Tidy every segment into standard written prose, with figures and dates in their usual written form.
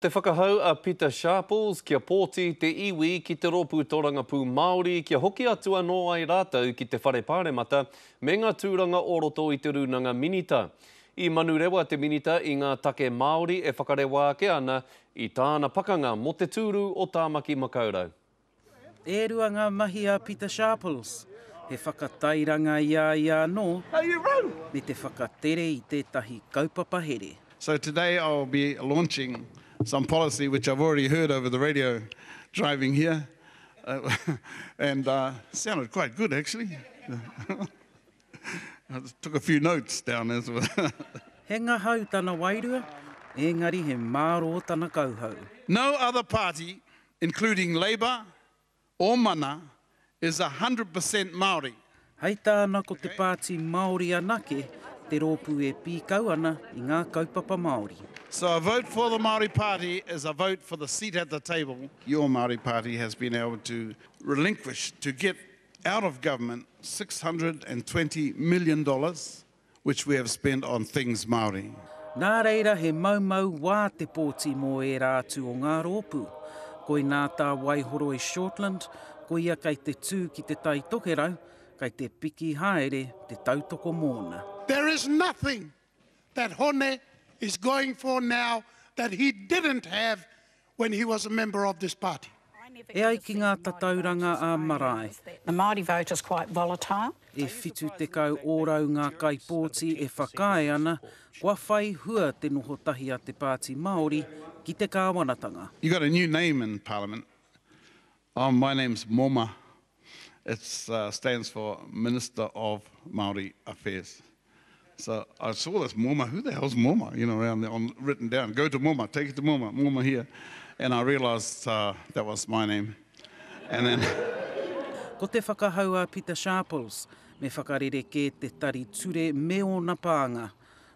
Te whakahau a Pita Sharples kia pōti te iwi ki te Rōpū Tōrangapū Māori kia hoki atu anō ai rātou ki te Whare Pāremata me ngā tūranga o roto i te Rūnanga Minita. I manurewa te Minita i ngā take Māori e whakarewa ake ana i tāna pakanga mō te tūru o Tāmaki Makaurau. E rua ngā mahi a Pita Sharples, he whakatairanga i a ia anō me te whakatere i tētahi kaupapa here. So today I will be launching some policy which I've already heard over the radio driving here and sounded quite good actually. I took a few notes down as well. He ngahau tana wairua, engari he mārō tana kauhau. No other party including Labour or Mana, is 100% Māori. Hei tāna ko te Pāti Māori anake te rōpū e pīkau ana i ngā kaupapa Māori. So a vote for the Māori Party is a vote for the seat at the table. Your Māori Party has been able to relinquish, to get out of government $620 million which we have spent on things Māori. Nā reira he maumau wā te pōti mō ērā atu o ngā rōpū. Koinā tā Waihoroi Shortland, koia kei te tū ki Te Tai Tokerau, kei te piki haere te tautoko mōna. There is nothing that Hone is going for now that he didn't have when he was a member of this party. E ai ki ngā tatauranga ā-marae. The Māori vote is quite volatile. E 70 ōrau ngā kaipōti e whakaae ana kua whai hua te noho tahi a te Pāti Māori ki te kāwanatanga. You got a new name in Parliament. Oh, my name's Moma. It stands for Minister of Māori Affairs. So I saw this Moma, who the hell's Moma? You know, around there on, written down, go to Moma, take it to Moma, Moma here. And I realised uh, that was my name. And then... Ko te whakahau a Pita Sharples, me whakarerekē te tari ture me ōna pānga,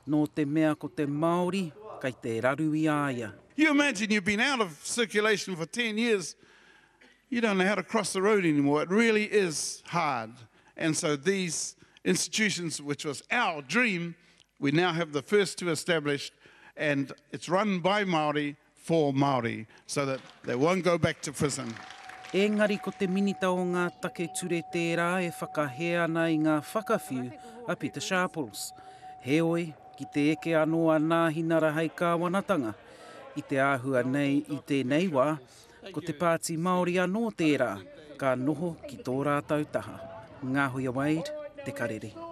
nō te mea ko te Māori kei te raru i a ia. You imagine you've been out of circulation for 10 years, you don't know how to cross the road anymore. It really is hard. And so these institutions, which was our dream, we now have the first two established, and it's run by Māori for Māori, so that they won't go back to prison. Engari ko te Minita o ngā Take Ture tērā e whakahē ana i ngā whakawhiu a Pita Sharples. Heoi, ki te eke anō a Nāhinara hei kāwanatanga, i te āhua nei i tēnei wā, Ko te Pāti Māori anō tērā ka noho ki tō rātou taha. Ngāhuia Wade, Te Karere.